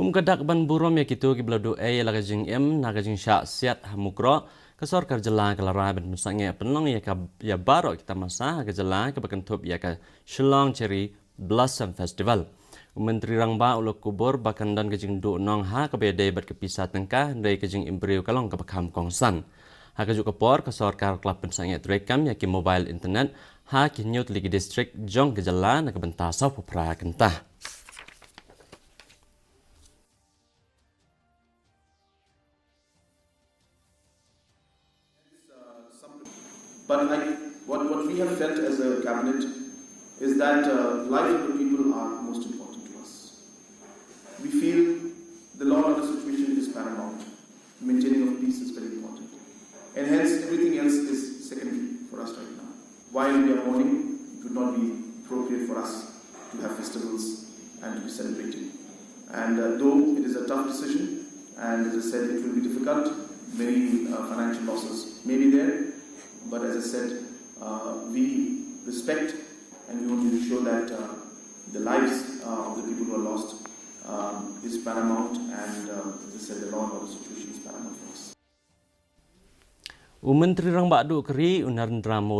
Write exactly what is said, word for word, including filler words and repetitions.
Kum ka dak ban burom ïa kito kiba la duh ei ïa la ka jingim na ka jingshah siat ha Mukroh, ka sorkar jylla ka la rai ban pynsangeh pynlong ïa ka, ïa baroh ki tamasa ha ka jylla kaba kynthup ïa ka Shillong Cherry Blossom Festival. U Myntri Rangbah u la kubur ba kan don ka jingduhnong ha kaba ïadei bad ka pisa tyngka, hynrei ka jingim briew ka long kaba kham kongsan. Ha kajuh ka por, ka sorkar ka la pynsangeh treikam ïa ki mobile internet ha ki hynñiew tylli ki district jong ka jylla na ka bynta sawphew phra kynta. But like what, what we have felt as a cabinet is that uh, life of the people are most important to us. We feel the law and order situation is paramount. Maintaining of peace is very important. And hence, everything else is secondary for us right now. While we are mourning, it would not be appropriate for us to have festivals and to be celebrating. And uh, though it is a tough decision, and as I said, it will be difficult, many uh, financial losses may be there, but as I said, uh, we respect and we want to ensure that uh, the lives uh, of the people who are lost um, is paramount, and uh, as I said, the law and order situation is paramount for us. U Myntri Rangbah Duh ka ri, u Narendra Modi,